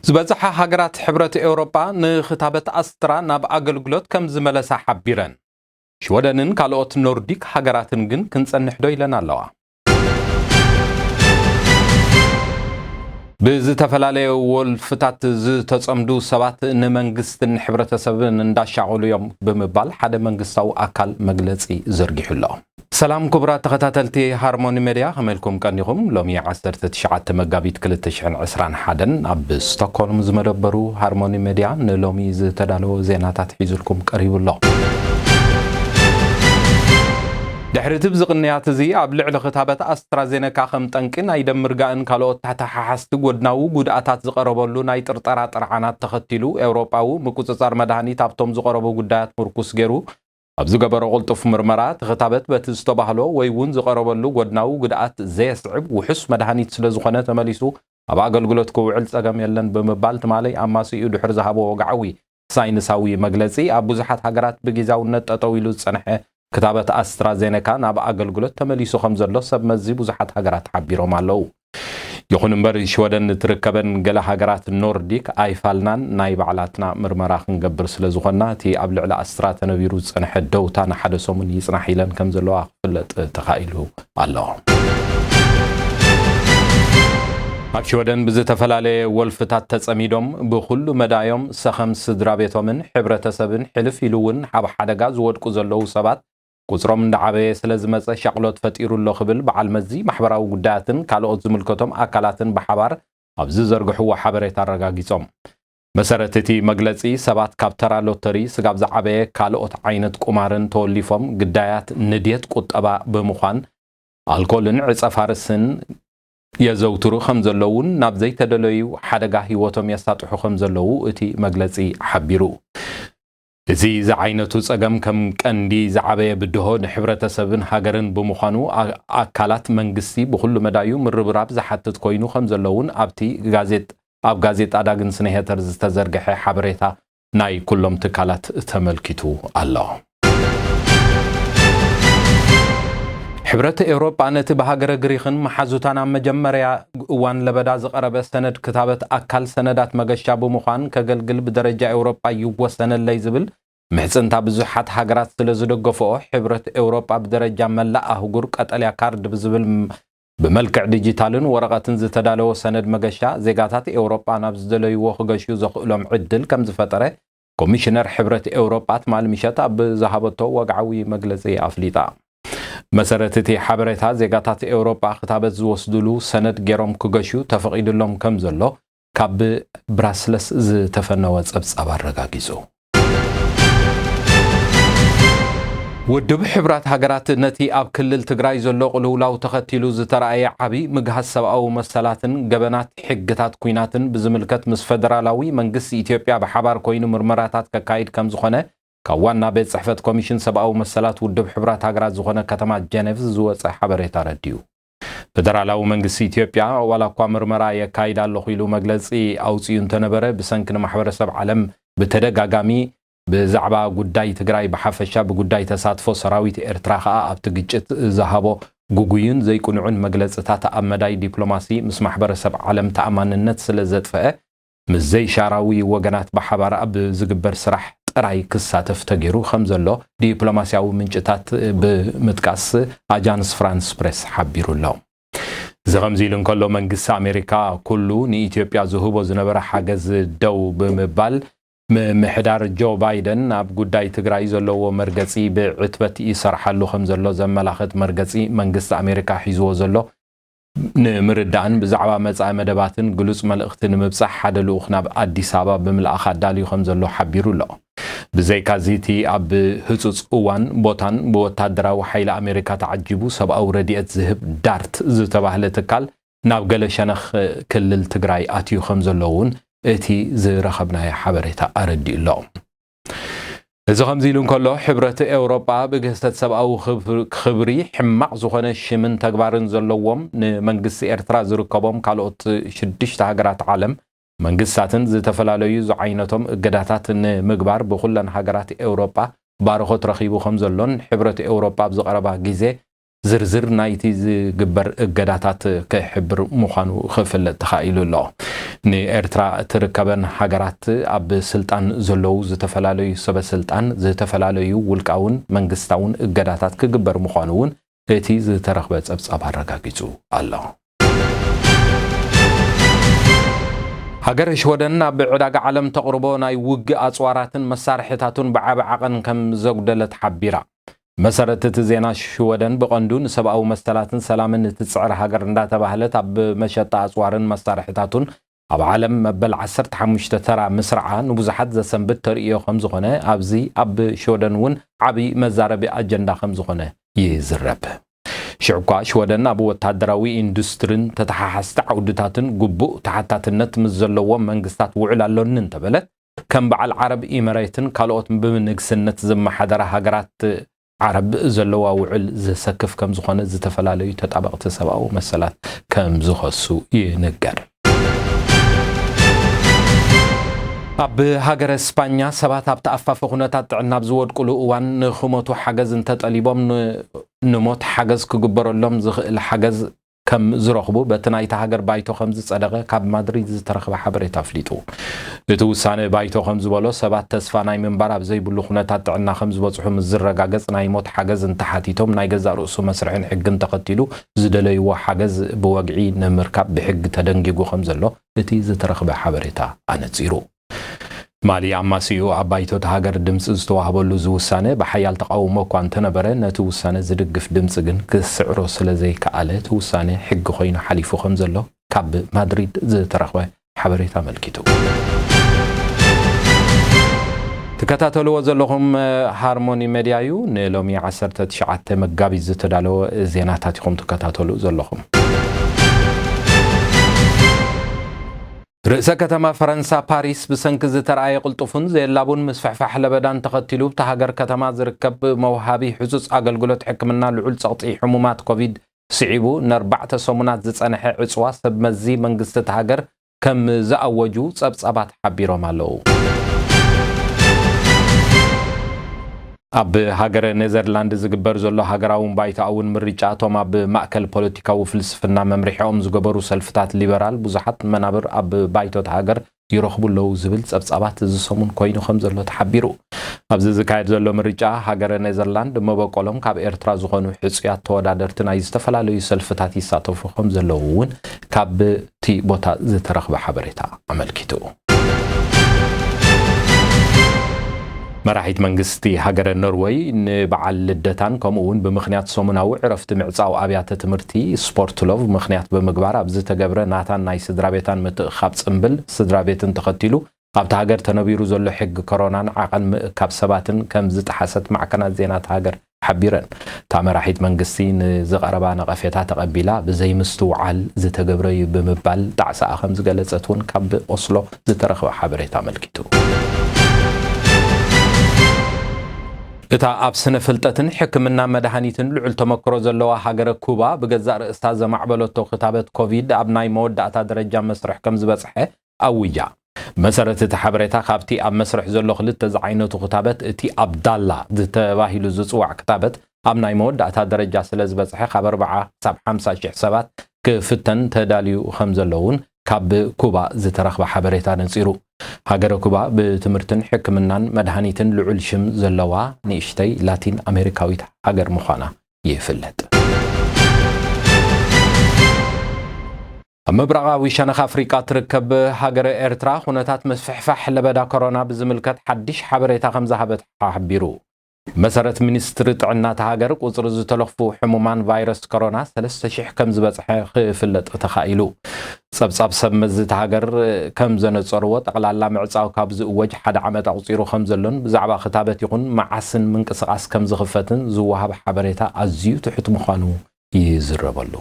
ዝበዝሓ ሃገራት ሕብረት ኤውሮጳ ንኽታበት ኣስትራ ናብ ኣገልግሎት ከም ዝመለሳ ሓቢረን። ሽወደንን ካልኦት ኖርዲክ ሃገራትን ግን ክንጸንሕ ዶ ኢለን ኣለዋ። ብዝተፈላለየ ወልፍታት ዝተጸምዱ ሰባት ንመንግስትን ሕብረተሰብን እንዳሻቐሉ እዮም ብምባል ሓደ መንግስታዊ ኣካል መግለጺ ዘርጊሑ ኣሎ። ሰላም ክቡራት ተኸታተልቲ ሃርሞኒ ሜድያ፣ ከመይ ኢልኩም ቀኒኹም? ሎሚ ዓሰርተ ትሽዓተ መጋቢት ክልተ ሽሕን ዕስራን ሓደን ኣብ ስቶክሆልም ዝመደበሩ ሃርሞኒ ሜድያ ንሎሚ ዝተዳለወ ዜናታት ሒዙልኩም ቀሪቡ ኣሎ። ድሕሪ እቲ ብዚ ቅንያት እዚ ኣብ ልዕሊ ክታበት ኣስትራዜነካ ከም ጠንቂ ናይ ደም ምርጋእን ካልኦት ተሓሓዝቲ ጎድናዊ ጉድኣታት ዝቐረበሉ ናይ ጥርጠራ ጥርዓናት ተኸቲሉ፣ ኤውሮጳዊ ምቁጽጻር መድሃኒት ኣብቶም ዝቐረቡ ጉዳያት ምርኩስ ገይሩ ኣብ ዝገበሮ ቅልጡፍ ምርመራ፣ እቲ ክታበት በቲ ዝተባህሎ ወይ እውን ዝቐረበሉ ጎድናዊ ጉድኣት ዘየስዕብ ውሑስ መድሃኒት ስለ ዝኾነ ተመሊሱ ኣብ ኣገልግሎት ክውዕል ጸገም የለን ብምባል ትማሊ ኣማስይኡ ድሕሪ ዝሃቦ ወግዓዊ ሳይንሳዊ መግለጺ፣ ኣብ ብዙሓት ሃገራት ብጊዛውነት ጠጠው ኢሉ ዝጸንሐ ክታበት ኣስትራዜነካ ናብ ኣገልግሎት ተመሊሱ ከም ዘሎ ሰብ መዚ ብዙሓት ሃገራት ሓቢሮም ኣለዉ። ይኹን እምበር፣ ሽወደን እትርከበን ገለ ሃገራት ኖርዲክ ኣይፋልናን፣ ናይ ባዕላትና ምርመራ ክንገብር ስለ ዝኾንና፣ እቲ ኣብ ልዕሊ ኣስትራ ተነቢሩ ዝጸንሐ ደውታ ንሓደ ሰሙን ይጽናሕ ኢለን ከም ዘለዋ ክፍለጥ ተኻኢሉ ኣሎ። ኣብ ሽወደን ብዝተፈላለየ ወልፍታት ተጸሚዶም ብኹሉ መዳዮም ሰኸም ስድራ ቤቶምን ሕብረተሰብን ሕልፍ ኢሉ እውን ኣብ ሓደጋ ዝወድቁ ዘለዉ ሰባት ቁጽሮም እንዳዓበየ ስለ ዝመጸ ሻቕሎት ፈጢሩ ኣሎ ክብል በዓል መዚ ማሕበራዊ ጉዳያትን ካልኦት ዝምልከቶም ኣካላትን ብሓባር ኣብ ዝዘርግሕዎ ሓበሬታ ኣረጋጊጾም። መሰረት እቲ መግለጺ፣ ሰባት ካብ ተራ ሎተሪ ስጋብ ዝዓበየ ካልኦት ዓይነት ቁማርን ተወሊፎም ግዳያት ንድየት ቁጠባ ብምዃን ኣልኮልን ዕጸ ፋርስን የዘውትሩ ከም ዘለዉን ናብ ዘይተደለዩ ሓደጋ ህይወቶም የሳጥሑ ከም ዘለዉ እቲ መግለጺ ሓቢሩ። እዚ ዝዓይነቱ ጸገም ከም ቀንዲ ዝዓበየ ብድሆ ንሕብረተሰብን ሃገርን ብምዃኑ፣ ኣ-፣ ኣካላት መንግስቲ ብኹሉ መዳዩ ምርብራብ ዝሓትት ኮይኑ ከም ዘለውን ኣብቲ ጋዜጥ-፣ ኣብ ጋዜጣ ዳግን ስነሄተር ዝተዘርግሐ ሓበሬታ ናይ ኩሎም ትካላት ተመልኪቱ ኣሎ። ሕብረት ኤውሮጳ ነቲ ብሃገረ ግሪኽን መሓዙታን ኣብ መጀመርያ እዋን ለበዳ ዝቐረበ ሰነድ ክታበት ኣካል ሰነዳት መገሻ ብምዃን ከገልግል ብደረጃ ኤውሮጳ ይወሰነለይ ዝብል ምሕጽንታ ብዙሓት ሃገራት ስለ ዝደገፍኦ፣ ሕብረት ኤውሮጳ ብደረጃ መላእ ኣህጉር ቀጠልያ ካርድ ብዝብል ም-፣ ብመልክዕ ዲጂታልን ወረቐትን ዝተዳለወ ሰነድ መገሻ፣ ዜጋታት ኤውሮጳ ናብ ዝደለይዎ ክገሽዩ ዘኽእሎም ዕድል ከም ዝፈጠረ፣ ኮሚሽነር ሕብረት ኤውሮጳ ትማሊ ምሸት ኣብ ዝሃበቶ ወግዓዊ መግለጺ ኣፍሊጣ። መሰረት እቲ ሓበሬታ፣ ዜጋታት ኤውሮጳ ክታበት ዝወስድሉ ሰነድ ገይሮም ክገሽዩ ተፈቒድሎም ከም ዘሎ ካብ ብራስለስ ዝተፈነወ ጸብጻብ ኣረጋጊጹ። ውድብ ሕቡራት ሃገራት ነቲ ኣብ ክልል ትግራይ ዘሎ ቅልውላው ተኸቲሉ ዝተራእየ ዓቢ ምግሃስ ሰብኣዊ መሰላትን ገበናት ሕግታት ኲናትን ብዝምልከት ምስ ፈደራላዊ መንግስቲ ኢትዮጵያ ብሓባር ኮይኑ ምርመራታት ከካይድ ከም ዝኾነ ካብ ዋና ቤት ጽሕፈት ኮሚሽን ሰብኣዊ መሰላት ውድብ ሕቡራት ሃገራት ዝኾነ ከተማ ጀኔቭ ዝወጸ ሓበሬታ ኣረዲኡ። ፈደራላዊ መንግስቲ ኢትዮጵያ ዋላ እኳ ምርመራ የካይድ ኣለኹ ኢሉ መግለጺ ኣውጺኡ እንተነበረ፣ ብሰንኪ ንማሕበረሰብ ዓለም ብተደጋጋሚ ብዛዕባ ጉዳይ ትግራይ ብሓፈሻ፣ ብጉዳይ ተሳትፎ ሰራዊት ኤርትራ ከኣ ኣብቲ ግጭት ዝሃቦ ግጉይን ዘይቅኑዕን መግለጽታት ኣብ መዳይ ዲፕሎማሲ ምስ ማሕበረሰብ ዓለም ተኣማንነት ስለ ዘጥፍአ፣ ምስ ዘይሻራዊ ወገናት ብሓባር ኣብ ዝግበር ስራሕ ጥራይ ክሳተፍ ተገይሩ ከም ዘሎ ዲፕሎማስያዊ ምንጭታት ብምጥቃስ ኣጃንስ ፍራንስ ፕሬስ ሓቢሩ ኣሎ። እዚ ከምዚ ኢሉ እንከሎ፣ መንግስቲ ኣሜሪካ ኩሉ ንኢትዮጵያ ዝህቦ ዝነበረ ሓገዝ ደው ብምባል፣ ምምሕዳር ጆ ባይደን ኣብ ጉዳይ ትግራይ ዘለዎ መርገጺ ብዕትበት ይሰርሓሉ ከም ዘሎ ዘመላኽት መርገጺ መንግስቲ ኣሜሪካ ሒዝዎ ዘሎ ንምርዳእን ብዛዕባ መጻኢ መደባትን ግሉጽ መልእኽቲ ንምብጻሕ ሓደ ልኡኽ ናብ ኣዲስ ኣበባ ብምልኣኽ ኣዳልዩ ከም ዘሎ ሓቢሩ ኣሎ። ብዘይካዚ፣ እቲ ኣብ ህጹጽ እዋን ቦታን ብወታደራዊ ሓይሊ ኣሜሪካ ተዓጂቡ ሰብኣዊ ረድኤት ዝህብ ዳርት ዝተባህለ ትካል ናብ ገለ ሸነኽ ክልል ትግራይ ኣትዩ ከም ዘሎ እውን እቲ ዝረኸብናዮ ሓበሬታ ኣረዲኡ ኣሎ። እዚ ከምዚ ኢሉ እንከሎ፣ ሕብረት ኤውሮጳ ብግህሰት ሰብኣዊ ክብ-፣ ክብሪ ሕማቕ ዝኾነ ሽምን ተግባርን ዘለዎም ንመንግስቲ ኤርትራ ዝርከቦም ካልኦት ሽዱሽተ ሃገራት ዓለም መንግስታትን ዝተፈላለዩ ዝዓይነቶም እገዳታት ንምግባር ብኹለን ሃገራት ኤውሮጳ ባርኾት ረኺቡ ከም ዘሎን ሕብረት ኤውሮጳ ኣብ ዝቐረባ ግዜ ዝርዝር ናይቲ ዝግበር እገዳታት ክሕብር ምዃኑ ክፍለጥ ተኻኢሉ ኣሎ። ንኤርትራ እትርከበን ሃገራት ኣብ ስልጣን ዘለዉ ዝተፈላለዩ ሰበ ስልጣን ዝተፈላለዩ ውልቃውን መንግስታውን እገዳታት ክግበር ምዃኑ እውን እቲ ዝተረኽበ ጸብጻብ ኣረጋጊጹ ኣሎ። ሃገረ ሽወደን ኣብ ዕዳጋ ዓለም ተቕርቦ ናይ ውግእ ኣጽዋራትን መሳርሕታቱን ብዓቢ ዓቐን ከም ዘጉደለት ሓቢራ። መሰረት እቲ ዜና፣ ሽወደን ብቐንዱ ንሰብኣዊ መሰላትን ሰላምን እትጽዕር ሃገር እንዳተባህለት ኣብ መሸጣ ኣጽዋርን መሳርሕታቱን ኣብ ዓለም መበል ዓሰርተ ሓሙሽተ ተራ ምስራዓ ንብዙሓት ዘሰንብድ ተርእዮ ከም ዝኾነ፣ ኣብዚ ኣብ ሽወደን እውን ዓቢ መዛረቢ ኣጀንዳ ከም ዝኾነ ይዝረብ። ሽዑ እኳ ሽወደን ኣብ ወታደራዊ ኢንዱስትሪን ተተሓሓዝቲ ዓውድታትን ግቡእ ተሓታትነት ምስ ዘለዎም መንግስታት ውዕል ኣሎኒ እንተበለት፣ ከም በዓል ዓረብ ኢመሬትን ካልኦት ብምንግስነት ዝመሓደራ ሃገራት ዓረብ ዘለዋ ውዕል ዘሰክፍ ከም ዝኾነ ዝተፈላለዩ ተጣበቕቲ ሰብኣዊ መሰላት ከም ዝኸሱ ይንገር። ኣብ ሃገረ ስፓኛ ሰባት ኣብ ተኣፋፊ ኩነታት ጥዕና ኣብ ዝወድቁሉ እዋን ንኽሞቱ ሓገዝ እንተጠሊቦም ን-፣ ንሞት ሓገዝ ክግበረሎም ዝኽእል ሓገዝ ከም ዝረኽቡ በቲ ናይታ ሃገር ባይቶ ከም ዝጸደቐ ካብ ማድሪድ ዝተረኽበ ሓበሬታ ኣፍሊጡ። እቲ ውሳነ ባይቶ ከም ዝበሎ ሰባት ተስፋ ናይ ምንባር ኣብ ዘይብሉ ኩነታት ጥዕና ከም ዝበጽሑ ምስ ዝረጋገጽ ናይ ሞት ሓገዝ እንተሓቲቶም ናይ ገዛእ ርእሱ መስርሕን ሕግን ተኸቲሉ ዝደለይዎ ሓገዝ ብወግዒ ንምርካብ ብሕጊ ተደንጊጉ ከም ዘሎ እቲ ዝተረኽበ ሓበሬታ ኣነጺሩ። ማሊ ኣማሲኡ ኣብ ባይቶ እታ ሃገር ድምጺ ዝተዋህበሉ እዚ ውሳነ ብሓያል ተቓውሞ እኳ እንተነበረ፣ ነቲ ውሳነ ዝድግፍ ድምጺ ግን ክስዕሮ ስለ ዘይከኣለ፣ እቲ ውሳነ ሕጊ ኮይኑ ሓሊፉ ከም ዘሎ ካብ ማድሪድ ዝተረኽበ ሓበሬታ ኣመልኪቱ። ትከታተልዎ ዘለኹም ሃርሞኒ ሜድያ እዩ። ንሎሚ ዓሰርተ ትሽዓተ መጋቢት ዝተዳለወ ዜናታት ኢኹም ትከታተሉ ዘለኹም። ርእሰ ከተማ ፈረንሳ ፓሪስ ብሰንኪ ዝተረኣየ ቅልጡፉን ዘየላቡን ምስፍሕፋሕ ለበዳን ተኸቲሉ፣ ብታ ሃገር ከተማ ዝርከብ መውሃቢ ሕጹጽ ኣገልግሎት ሕክምና ልዑል ጸቕጢ ሕሙማት ኮቪድ ስዒቡ፣ ንኣርባዕተ ሰሙናት ዝጸንሐ ዕጽዋ ሰብ መዚ መንግስቲ እታ ሃገር ከም ዝኣወጁ ጸብጻባት ሓቢሮም ኣለዉ። ኣብ ሃገረ ኔዘርላንድ ዝግበር ዘሎ ሃገራውን ባይቶኣውን ምርጫ፣ እቶም ኣብ ማእከል ፖለቲካዊ ፍልስፍና መምርሒኦም ዝገበሩ ሰልፍታት ሊበራል፣ ብዙሓት መናብር ኣብ ባይቶ እታ ሃገር ይረኽቡ ኣለዉ ዝብል ጸብጻባት እዚ ሰሙን ኮይኑ ከም ዘሎ ተሓቢሩ። ኣብዚ ዝካየድ ዘሎ ምርጫ፣ ሃገረ ኔዘርላንድ መበቆሎም ካብ ኤርትራ ዝኾኑ ሕጹያት ተወዳደርቲ ናይ ዝተፈላለዩ ሰልፍታት ይሳተፉ ከም ዘለዉ እውን ካብ እቲ ቦታ ዝተረኽበ ሓበሬታ ኣመልኪቱ። መራሒት መንግስቲ ሃገረ ኖርወይ ንበዓል ልደታን ከምኡ እውን ብምኽንያት ሰሙናዊ ዕረፍቲ ምዕጻው ኣብያተ ትምህርቲ ስፖርት ሎቭ ምኽንያት ብምግባር ኣብ ዝተገብረ ናታን ናይ ስድራ ቤታን ምትእኻብ ጽምብል ስድራ ቤትን ተኸቲሉ ኣብታ ሃገር ተነቢሩ ዘሎ ሕጊ ኮሮናን ዓቐን ምእካብ ሰባትን ከም ዝጠሓሰት ማዕከናት ዜና እታ ሃገር ሓቢረን። እታ መራሒት መንግስቲ ንዝቐረባ ነቐፌታ ተቐቢላ ብዘይምስትውዓል ዝተገብረ እዩ ብምባል ጣዕሳኣ ከም ዝገለጸት እውን ካብ ኦስሎ ዝተረኽበ ሓበሬታ ኣመልኪቱ። እታ ኣብ ስነ ፍልጠትን ሕክምና መድሃኒትን ልዑል ተመክሮ ዘለዋ ሃገረ ኩባ ብገዛእ ርእሳ ዘማዕበለቶ ክታበት ኮቪድ ኣብ ናይ መወዳእታ ደረጃ መስርሕ ከም ዝበጽሐ ኣዊጃ። መሰረት እቲ ሓበሬታ፣ ካብቲ ኣብ መስርሕ ዘሎ ክልተ ዝዓይነቱ ክታበት እቲ ኣብዳላ ዝተባሂሉ ዝጽዋዕ ክታበት ኣብ ናይ መወዳእታ ደረጃ ስለ ዝበጽሐ ካብ ኣርብዓ ክሳብ ሓምሳ ሽሕ ሰባት ክፍተን ተዳልዩ ከም ዘሎ እውን ካብ ኩባ ዝተረኽበ ሓበሬታ ነጺሩ። ሃገረ ኩባ ብትምህርትን ሕክምናን መድሃኒትን ልዑል ሽም ዘለዋ ንእሽተይ ላቲን ኣሜሪካዊት ሃገር ምዃና ይፍለጥ። ኣብ ምብራቓዊ ሸነኽ ኣፍሪቃ ትርከብ ሃገረ ኤርትራ ኩነታት ምስፍሕፋሕ ለበዳ ኮሮና ብዝምልከት ሓድሽ ሓበሬታ ከም ዝሃበት ሓቢሩ። መሰረት ሚኒስትሪ ጥዕና እታ ሃገር፣ ቁጽሪ ዝተለኽፉ ሕሙማን ቫይረስ ኮሮና ሰለስተ ሽሕ ከም ዝበጽሐ ክፍለጥ ተኻኢሉ። ጸብጻብ ሰብ መዚ እታ ሃገር ከም ዘነጸርዎ፣ ጠቕላላ ምዕጻው ካብ ዝእወጅ ሓደ ዓመት ኣቑጺሩ ከም ዘሎን ብዛዕባ ክታበት ይኹን መዓስን ምንቅስቓስ ከም ዝኽፈትን ዝወሃብ ሓበሬታ ኣዝዩ ትሑት ምዃኑ ይዝረበሉ።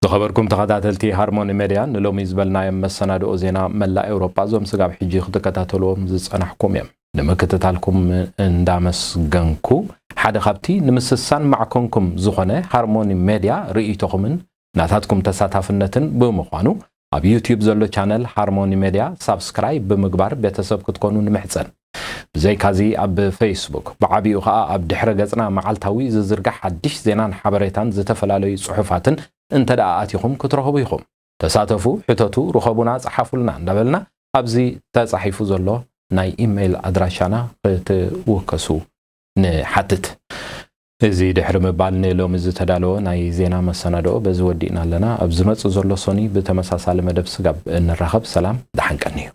ዝኸበርኩም ተኸታተልቲ ሃርሞኒ ሜድያ፣ ንሎሚ ዝበልናዮም መሰናድኦ ዜና መላእ ኤውሮጳ፣ እዞም ስጋብ ሕጂ ክትከታተልዎም ዝጸናሕኩም እዮም። ንምክትታልኩም እንዳመስገንኩ፣ ሓደ ካብቲ ንምስሳን ማዕከንኩም ዝኾነ ሃርሞኒ ሜድያ ርእይቶኹምን ናታትኩም ተሳታፍነትን ብምዃኑ፣ ኣብ ዩትዩብ ዘሎ ቻነል ሃርሞኒ ሜድያ ሳብስክራይብ ብምግባር ቤተሰብ ክትኮኑ ንምሕጸን። ብዘይካዚ፣ ኣብ ፌስቡክ፣ ብዓቢኡ ኸኣ ኣብ ድሕረ ገጽና፣ መዓልታዊ ዝዝርጋሕ ሓድሽ ዜናን ሓበሬታን ዝተፈላለዩ ጽሑፋትን እንተ ደኣ ኣቲኹም ክትረኽቡ ኢኹም። ተሳተፉ፣ ሕተቱ፣ ርኸቡና፣ ጸሓፉልና እንዳበልና ኣብዚ ተጻሒፉ ዘሎ ናይ ኢሜይል ኣድራሻና ክትውከሱ ንሓትት። እዚ ድሕሪ ምባል ንሎሚ ዝተዳለወ ናይ ዜና መሰናድኦ በዚ ወዲእና ኣለና። ኣብ ዝመጽእ ዘሎ ሶኒ ብተመሳሳሊ መደብ ስጋብ እንራኸብ ሰላም ደሓን ቀንዩ።